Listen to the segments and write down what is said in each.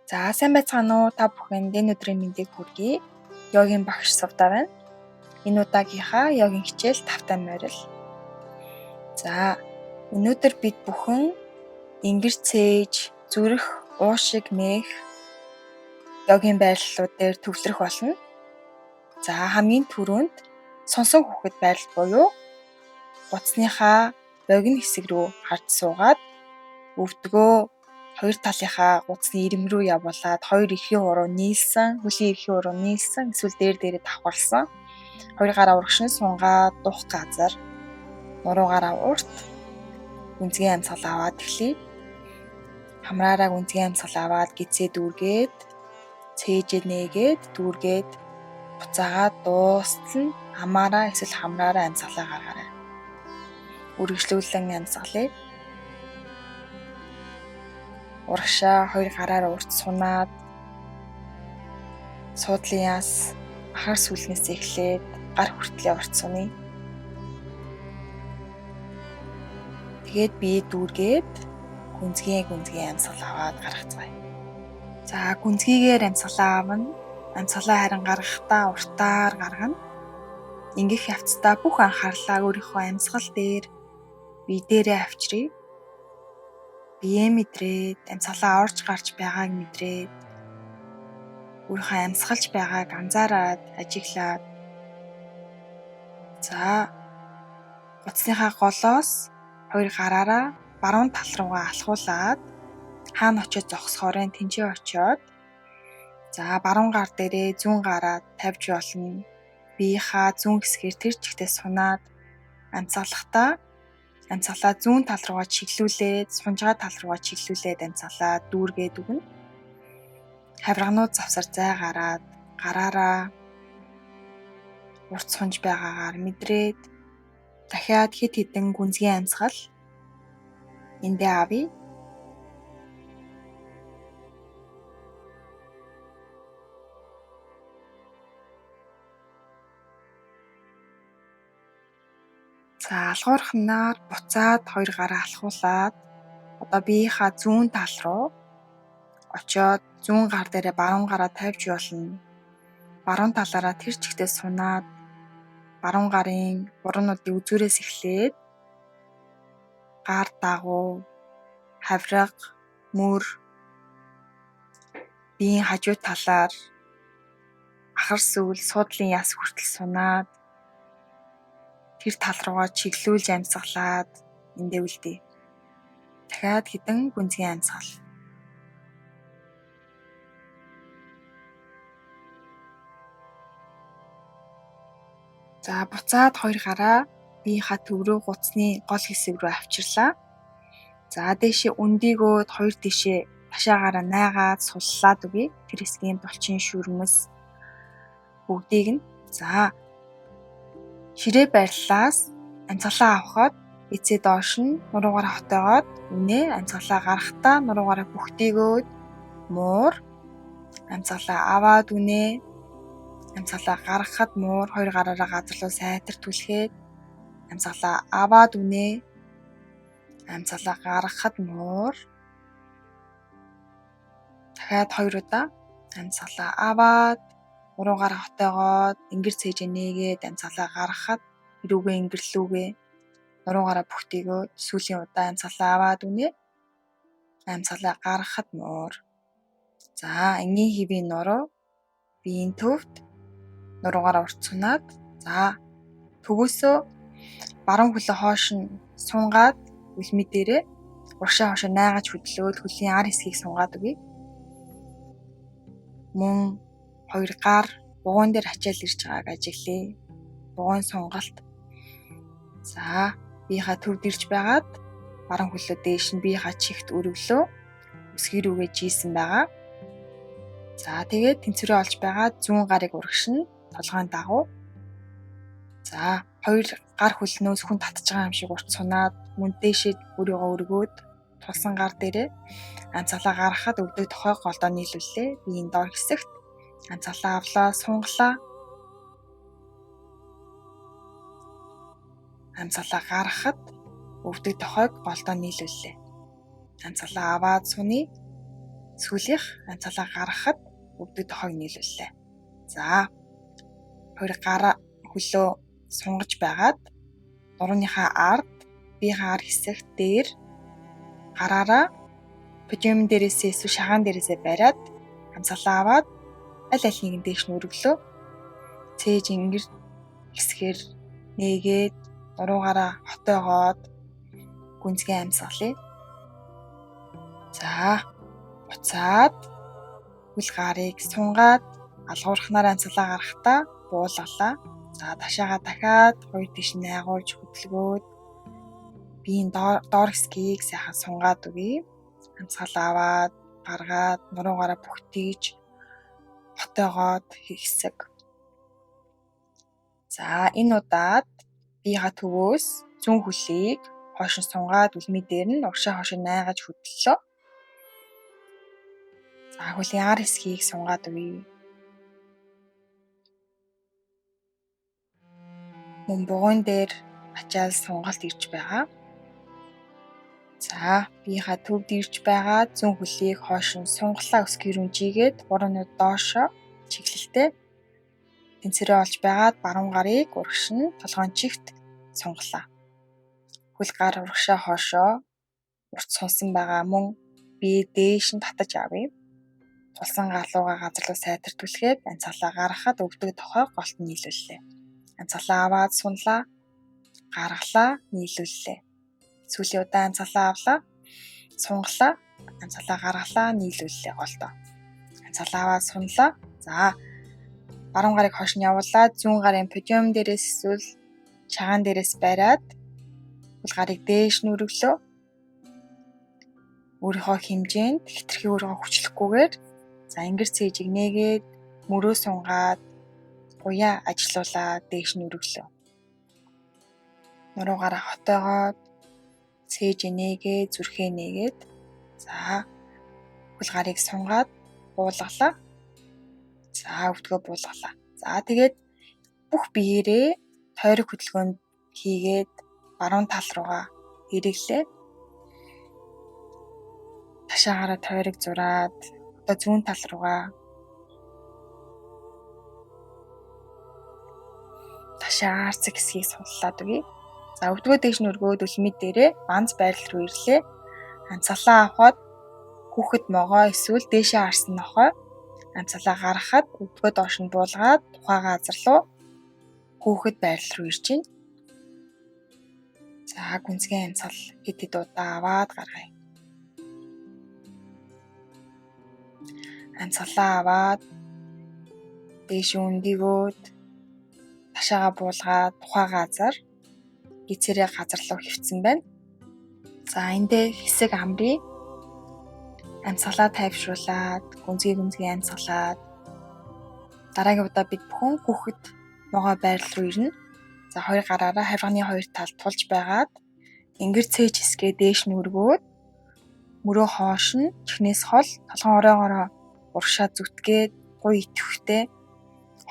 За сайн байцгаана уу? Та бүхэнд энэ өдрийн мэндийг хүргэе. Йогийн багш Сувда байна. Энэ удаагийнхаа йогийн хичээл тавтай морил. За өнөөдөр бид бүхэн ингэр цээж, зүрх, уушиг нээх йогийн байрлалууд дээр төвлөрөх болно. За хамгийн түрүүнд сонсон хүүхэд байрлал буюу гуцсныхаа богино хэсэг рүү харж суугаад өвдгөө хоёр талынхаа гуцны ирэм рүү явуулаад хоёр эрхийн хуруу нийлсэн, хөлийн эрхийн хуруу нийлсэн, эсвэл дээр дээрээ давхарласан. Хоёр гараа урагшин сунгаад дух газар нуруугаараа урт гүнзгий амьсгал аваад эхлэе. Хамраараа гүнзгий амьсгал аваад гизээ дүүргээд, цээжээ нээгээд, дүүргээд буцаагаад дуустал нь амаараа эсвэл хамраараа амьсгалаа гаргаарай. Үргэлжлүүлэн амьсгалыг урагшаа хоёр гараар урт сунаад суудлын яс ахар сүлнээс эхлээд гар хүртлээ урт сунъя. Тэгээд бие дүүргээд гүнзгий гүнзгий амьсгал аваад гаргацгаая. За гүнзгийгээр амьсгалаа авна. Амьсгалаа харин гаргахдаа уртаар гаргана. Ингэх явцдаа бүх анхаарлаа өөрийнхөө амьсгал дээр бие дээрээ авчиръя. Биеэ мэдрээд, амьсгалаа орж гарч байгааг мэдрээд, өөрийнхөө амьсгалж байгааг анзаараад, ажиглаад. За гуцсныхаа голоос хоёр гараараа баруун тал руугаа алхуулаад хаана очиж зогсохоор энэ тэнцээ очиод за баруун гар дээрээ зүүн гараа тавьж болно. Биеийнхаа зүүн хэсгээр тэр чигтээ сунаад амьсгалахдаа амьсгалаа зүүн тал руугаа чиглүүлээд, сунж байгаа тал руугаа чиглүүлээд амьсгалаа дүүргээд өгнө. Хавирганууд завсар зай гараад гараараа урт сунж байгаагаар мэдрээд дахиад хэд хэдэн гүнзгий амьсгал эндээ авъя. За алгуурхнаар буцаад хоёр гараа алхуулаад одоо биеийнхаа зүүн тал руу очиод зүүн гар дээрээ баруун гараа тавьж болно. Баруун талаараа тэр чигтээ сунаад баруун гарын буруунуудын үзүүрээс эхлээд гар дагуу, хавирга, мөр, биеийн хажуу талаар ахар сүүл, суудлын яс хүртэл сунаад тэр тал руугаа чиглүүлж амьсгалаад эндээ үлдээе. Дахиад хэдэн гүнзгий амьсгал. За буцаад хоёр гараа биеийнхаа төв рүү гуцны гол хэсэг рүү авчирлаа. За дээшээ өндийгөөд хоёр тишээ ташаагаараа найгаад суллаад өгье. Тэр хэсгийн булчин шүрмэс бүгдийг нь. За ширээ байрлалаас амьсгалаа авахад эцээ доош нь нуруугаараа хотоогоод үнэ амьсгалаа гаргахдаа нуруугаараа бүхтийгөөд муур амьсгалаа аваад үнэ амьсгалаа гаргахад муур хоёр гараараа газар руу сайтар түлхээд амьсгалаа аваад үнэ амьсгалаа гаргахад муур дахиад хоёр удаа амьсгалаа аваад нуруугаараа хотоогоод ингэр цээжээ нээгээд амьсгалаа гаргахад эрүүгээ ингэрлүүгээ нуруугаараа бүхтийгөөд сүүлийн удаа амьсгалаа аваад үнэ амьсгалаа гаргахад муур. За энгийн хэвийн нуруу биеийн төвд нуруугаараа урт сунаад за төвөөсөө баруун хөлөө хоош нь сунгаад үлми дээрээ урагшаа хоошоо найгаж хөдлөөд хөлийн ар хэсгийг сунгаад өгье. Мөн хоёр гар бугуун дээр ачаал ирж байгааг ажиглая. Бугуун сунгалт. За биеийнхаа төвд ирж байгаад баруун хөлөө дээш нь биеийнхаа чигт өргөлөө өсгий рүүгээ жийсэн байгаа. За тэгээд тэнцвэрээ олж байгаа зүүн гарыг урагшин толгойн дагуу. За хоёр гар хөлнөөс хүн татж байгаа юм шиг урт сунаад мөн дээшээ өөрийгөө өргөөд тулсан гар дээрээ амьсгалаа гаргахад өвдөг тохойг голдоо нийлүүллээ. Биеийн доор хэсэгт амьсгалаа авлаа, сунгалаа. Амьсгалаа гаргахад өвдөг тохойг голдоо нийлүүллээ. Амьсгалаа аваад сунъя. Сүүлийнх амьсгалаа гаргахад өвдөг тохойг нийлүүллээ. За хоёр гараа хөлөө сунгаж байгаад нурууныхаа ард биеийнхээ ар хэсэгт дээр гараараа подиум дээрээсээ эсвэл шагаан дээрээсээ бариад амьсгалаа аваад аль аль нэг дээш нь өргөлөө. Цээж ингэр хэсгээр нээгээд нуруугаараа хотойгоод гүнзгий амьсгалъя. За буцаад хөл гарыг сунгаад алгуурхнаар амьсгалаа гаргахдаа буулгалаа. За ташаага дахиад хоёр тийш найгуулж хөдөлгөөд биеийн доор хэсгийг сайхан сунгаад өгье. Амьсгал аваад гаргаад нуруугаараа бүхтийж хотойгоод хэсэг. За энэ удаад биеийнхаа төвөөс зүүн хөлийг хойш нь сунгаад үлмий дээр нь урагшаа хойш нь найгаж хөдлөлөө. За хөлийн ар хэсгийг сунгаад өгье. Мөн бугуйн дээр ачаал сунгалт ирж байгаа. За биеийнхаа төвд ирж байгаа зүүн хөлийг хойш нь сунгалаа өсгий рүү жигээд хурууны доошоо чиглэлтэй тэнцвэрээ олж байгаад баруун гарыг урагш нь толгойн чигт сунгалаа. Хөл гар урагшаа хоошоо урт сунсан байгаа мөн бие дээш нь татаж авъя. Тулсан галууга газар руу сайтар түлхээд амьсгалаа гаргахад өвдөг тохой голт нийлүүллээ. Амьсгалаа аваад сунлаа, гаргалаа, нийлүүллээ. Сүүлийн удаа амьсгалаа авлаа, сунгалаа, амьсгалаа гаргалаа, нийлүүллээ голдоо. Амьсгалаа аваад сунлаа. За баруун гарыг хойш нь явуулаад зүүн гарын подиум дээрээс эсвэл шагаан дээрээс бариад хөл гарыг дээш нь өргөлөө. Өөрийнхөө хэмжээнд хэтэрхий өөрийгөө хүчлэхгүйгээр за ингэр цээжийг нээгээд мөрөө сунгаад уяа ажилуулаад дээш нь өргөлөө. Нуруугаараа хотойгоод цээжээ нээгээд зүрхээ нээгээд за хөл гарыг сунгаад буулгалаа. За өвдгөө буулгалаа. За тэгээд бүх биеэрээ тойрог хөдөлгөөнд хийгээд баруун тал руугаа эргэлээ. Ташаагаараа тойрог зураад одоо зүүн тал руугаа ташаа арцэг хэсгийг суллаад өгье. За өвдгөө дээш нь өргөөд үлмий дээрээ ганц байрлал руу ирлээ. Амьсгалаа авахад хүүхэд могоо эсвэл дээшээ харсан нохой амьсгалаа гаргахад өвдгөө доош нь буулгаад тухай газар руу хүүхэд байрлал руу ирж байна. За гүнзгий амьсгал хэд хэд удаа аваад гаргая. Амьсгалаа аваад дээш өндөгөөд ташаага буулгаад тухай газар гизэрээ газар руу хөвцөн байна. За эндээ хэсэг амрыг амьсгалаа тайвшруулад гүнзгий гүнзгий амьсгалаад дараагийн удаа бид бүхэн хүүхэд могой байрлал руу ирнэ. За хоёр гараараа хавирганы хоёр талд тулж байгаад ингэр цээж хэсгээ дээш нь өргөөд мөрөө хоош нь чихнээс хол толгойн оройгоороо урагшаа зүтгээд гуй идэвхтэй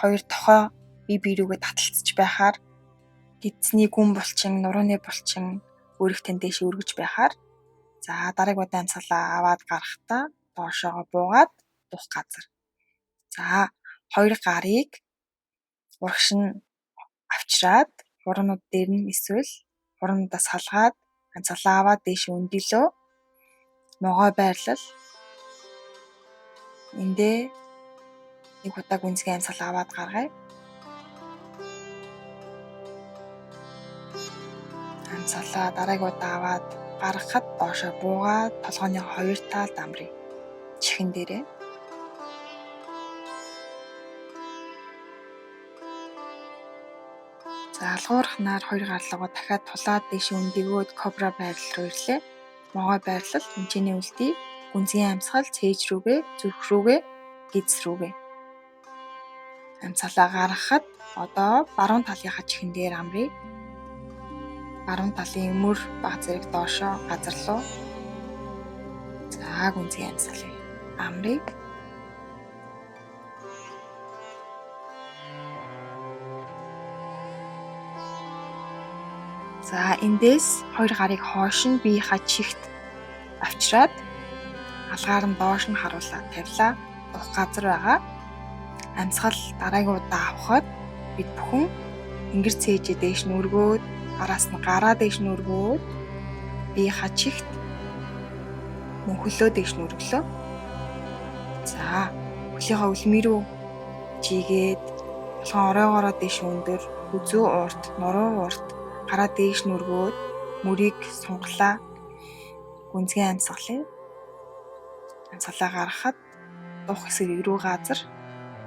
хоёр тохой бие бие рүүгээ таталцж байхаар эзний гүн булчин, нурууны булчин өөрийнхөө дээш өргөж байхаар за дараагийн удаа амьсгалаа аваад гарахдаа доошоогоо буугаад дух газар. За хоёр гарыг урагш нь авчраад хуруунууд дээр нь эсвэл хуруунуудаас салгаад амьсгалаа аваад дээш өндөлөө. Могой байрлал. Эндээ нэг удаа гүнзгий амьсгал аваад гаргая. Амьсгалаа дараагийн удаа аваад гаргахад доошоо буугаад толгойн хоёр талд амрая. Чихэн дээрээ. За алгуурхнаар хоёр гарлуугаа дахиад тулаад дээш өндөгөөд кобра байрлал руу ирлээ. Могой байрлал хэмжээний үлдээ, гүнзгий амьсгал цээж рүүгээ, зүрх рүүгээ, гиз рүүгээ. Амьсгалаа гаргахад одоо баруун талынхаа чихэн дээр амрая. Баруун талын мөр баг зэрэг доошоо газар руу. За гүнзгий амьсгалыг амрая. За эндээс хоёр гарыг хоош нь биеийнхаа чигт авчраад Алгаар нь доош нь харуулаад тавилаа. Дух газар байгаа. Амьсгал дараагийн удаа авахад бид бүхэн тэнгэр цээжээ дээш нь өргөөд, араас нь гараа дээш нь өргөөд, биеийнхаа чигт мөн хөлөө дээш нь өргөлөө. За, хөлийнхөө үлмий рүү чигээд толгойн оройгоороо дээш өндөр, хүзүү урт, нуруу урт, гараа дээш нь өргөөд мөрийг сунгалаа. Гүнзгий амьсгалыг. Амьсгалаа гаргахад дух хэсэг эрүү газар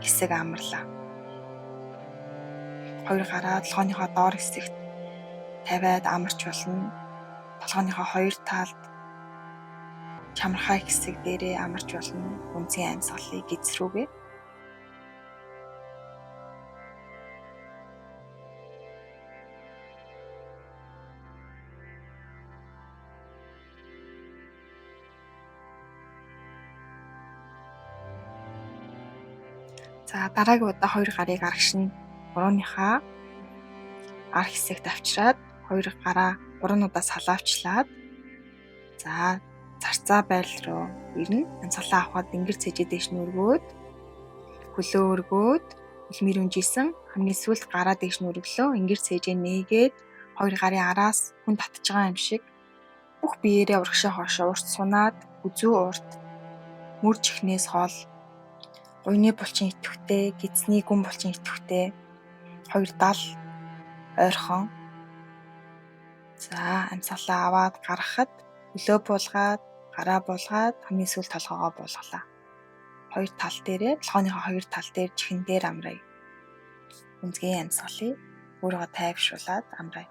хэсэг амарлаа. Хоёр гараа толгойнхоо доор хэсэгт тавиад амарч болно. Толгойнхоо хоёр талд чамархай хэсэг дээрээ амарч болно. Гүнзгий амьсгалыг гэдэс рүүгээ. За, дараагийн удаа хоёр гарыг арагш нь нурууныхаа ар хэсэгт авчираад хоёр гараа гурван удаа салаавчлаад за зарцаа байрлал руу ирнэ. Амьсгалаа авахад тэнгэр цэжээ дээш нь өргөөд, хөлөө өргөөд, үлмэр үнжижсэн хамгийн сүүлд гараа дээш нь өргөлөө. Энгэр цээжээ нээгээд хоёр гарын араас хүн татж байгаа юм шиг бүх биеэрээ урагшаа хоошоо урт сунаад хүзүү урт мөр чихнээс хол гуйны булчин идэвхтэй, гидсний гүн булчин идэвхтэй, хоёр дал ойрхон. За, амьсгалаа аваад гаргахад хөлөө буулгаад, гараа буулгаад хамгийн сүүлд толгоогоо буулгалаа. Хоёр тал дээрээ, толгойнхоо хоёр тал дээр чихэн дээр амрая. Гүнзгий амьсгалыг өөрийгөө тайвшруулад амрая.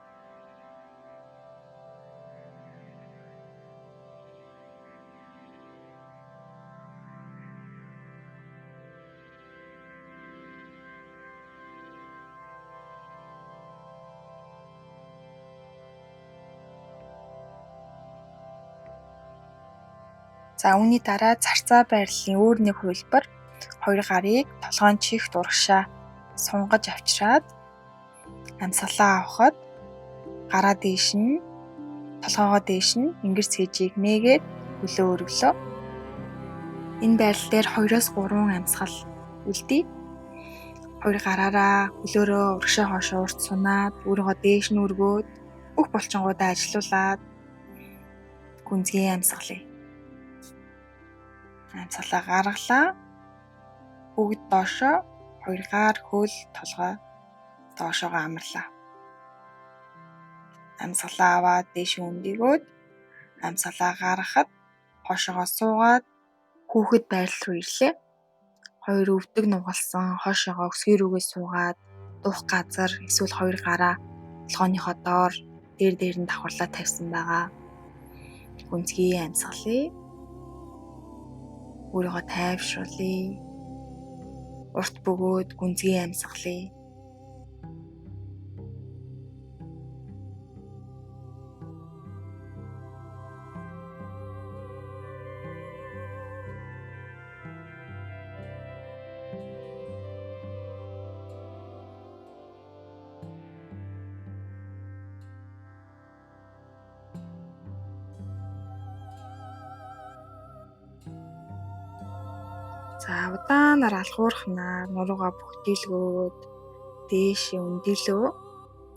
За, үүний дараа зарцаа байрлалын өөр нэг хувилбар хоёр гарыг толгойн чихт урагшаа сунгаж авчираад амьсгалаа авахад гараа дээш нь, толгоогоо дээш нь энгэр цээжийг нээгээд хөлөө өргөлөө. Энэ байрлал дээр 2-3 амьсгал үлдээе. Хоёр гараараа хөлөөрөө урагшаа хоошоо урт сунаад өөрийгөө дээш нь өргөөд бүх булчингуудаа ажилуулад гүнзгий амьсгалыг. Амьсгалаа гаргалаа. Бүгд доошоо хоёр гар, хөл, толгой доошоогоо амарлаа. Амьсгалаа аваад дээш өндөгөөд амьсгалаа гаргахад хоошоогоо суугаад хүүхэд байрлал руу ирлээ. Хоёр өвдөг нугалсан хоошоогоо өсгий рүүгээ суугаад дух газар эсвэл хоёр гараа толгойнхоо доор дээр дээр нь давхарлаа тавьсан байгаа. Гүнзгий амьсгалыг. Өөрийгөө тайвшруулъя. Урт бөгөөд гүнзгий амьсгалыг. За, удаанаар алгуурхнаар нуруугаа бүхтэлгөөд дээшээ өндөлөө.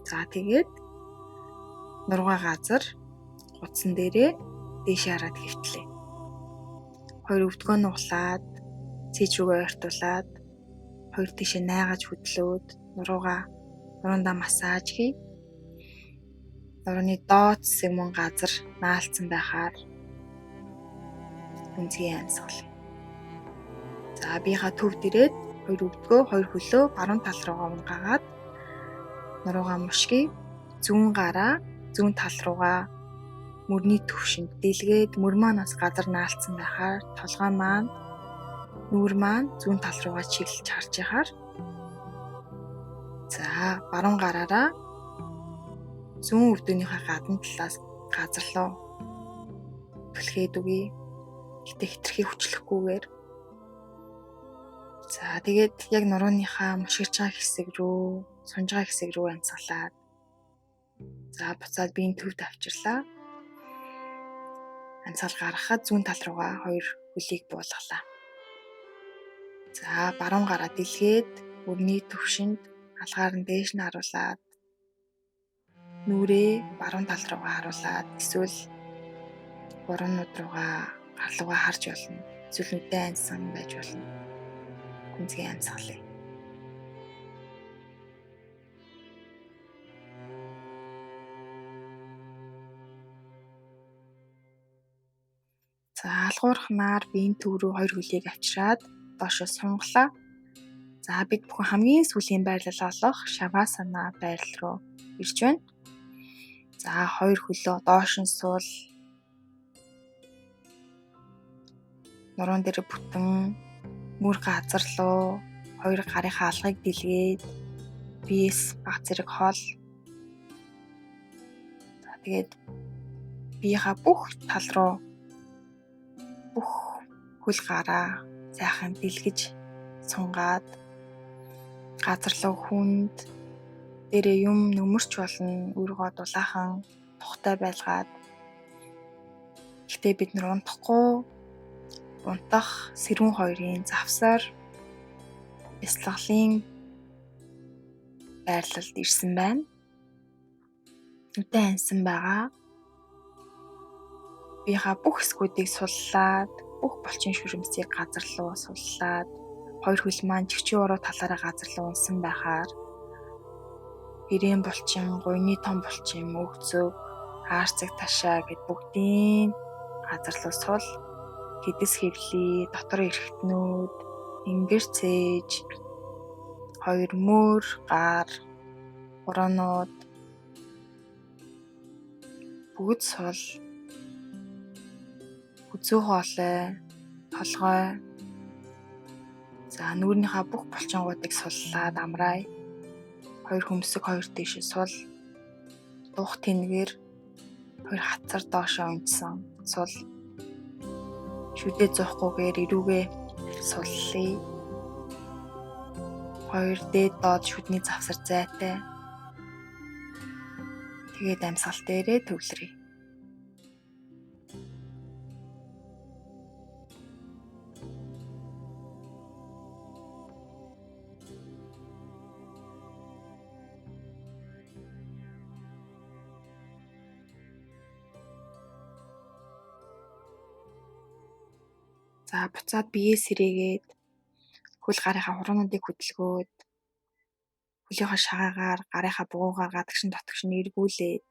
За, тэгээд нуруугаа газар гудсан дээрээ дээшээ хараад хэвтлээ. Хоёр өвдгөө нуглаад цээж рүүгээ ойртуулад хоёр тийшээ найгаж хөдлөөд нуруугаа нуруундаа массаж хий. Нурууны доод хэсэг мөн газар наалцсан байхаар гүнзгий амьсгал. За, биеийнхаа төвд ирээд хоёр өвдгөө, хоёр хөлөө баруун тал руугаа унгаагаад нуруугаа мушгий, зүүн гараа зүүн тал руугаа мөрний төвшөнд дэлгээд мөр маань бас газар наалцсан байхаар толгой маань нүүр маань зүүн тал руугаа чиглэж харж яхаар. За, баруун гараараа зүүн өвдөгнийхөө гадна талаас газар руу түлхээд өгье. Гэтэ хэтэрхий хүчлэхгүйгээр. За, тэгээд яг нурууныхаа мушгирч байгаа хэсэг рүү, сунж байгаа хэсэг рүү амьсгалаад. За, буцаад биеийн төвд авчирлаа. Амьсгал гаргахад зүүн тал руугаа хоёр хөлийг буулгалаа. За баруун гараа дэлгээд өрний төвшөнд алгаар нь дээш нь харуулад нүрээ баруун тал руугаа харуулад эсвэл гурван нууд руугаа гар руугаа харж болно. Эсвэл нүдээ аньсан байж болно. Гүнзгий амьсгалъя. За алгуурхнаар биеийн төв рүү хоёр хөлийг авчираад доошо сунгалаа. За бид бүхэн хамгийн сүүлийн байрлал олох шавасана байрлал руу ирж байна. За хоёр хөлөө доош нь суул. Нуруунд дээр бүтэн мөр газар руу хоёр гарынхаа алгыг дэлгээд биес баг зэрэг хол. За тэгээд биеийнхаа бүх тал руу бүх хөл гараа сайхан дэлгэж сунгаад газар руу хүнд дээрээ юм нөмөрч болно, өргөө дулаахан тухтай байлгаад. Гэхдээ бид нар унтахгүй, унтах сэрүүн хоёрын завсар бясалгалын байрлалд ирсэн байна. Нүдээ аньсан байгаа. Биеийнхаа бүх хэсгүүдийг суллаад, бүх булчин шүрмсийг газар руу суллаад, хоёр хөл маань чигчийн уруу талаараа газар руу унсан байхаар ирээн булчин, гуйны том булчин, өгцөг, хаарцэг ташаа гэд бүгдийн газар руу сул, хэдэс хэвлий, дотор эрхтнүүд, ингэр цээж, хоёр мөр, гар, хураанууд бүгд сул, хүзүү хоолой, толгой. За нүүрнийхээ бүх булчингуудыг суллаад амраая. Хоёр хөмсөг хоёр тийш сул, дух тэнгээр хоёр хацар доошоо унтсан сул, шүдээ зуухгүйгээр эрүүгээ суллая. Хоёр дээд доод шүдний завсар зайтай. Тэгээд амьсгал дээрээ төвлөрье. За буцаад биеэ сэрээгээд хөл гарынхаа хуруунуудыг хөдөлгөөд хөлийнхөө шагаагаар гарынхаа бугуугаар гадагш нь дотгош нь эргүүлээд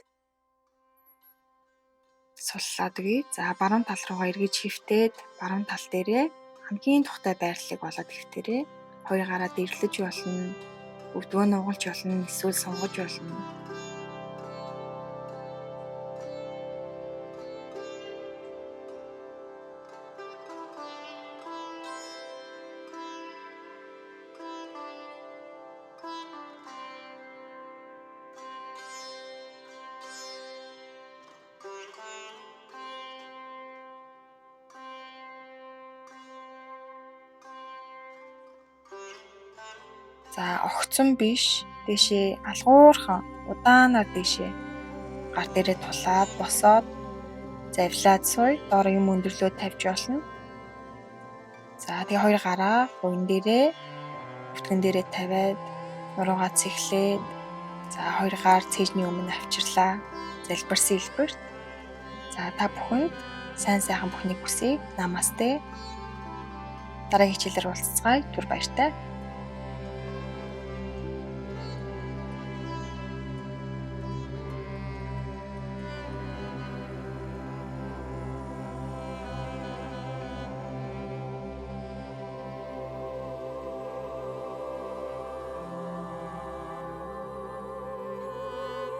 суллаад өгье. За баруун тал руугаа эргэж хэвтээд баруун тал дээрээ хамгийн тухтай байрлалыг олоод хэвтээрээ. Хоёр гараа дэрлэж болно, өвдгөө нугалж болно, эсвэл сунгаж болно. За огцон биш, дээшээ алгуурхан удаанаар дээшээ гар дээрээ тулаад босоод завилаад суй, доор юм өндөрлөө тавьж болно. За тэгээ хоёр гараа гуйн дээрээ өвтгөн дээрээ тавиад нуруугаа цэглээд за хоёр гар цээжний өмнө авчирлаа. Залбирсан хэлбэрт. За та бүхэнд сайн сайхан бүхнийг хүсье. Намасте. Дараагийн хичээлээр уулзцгаая. Түр баяртай.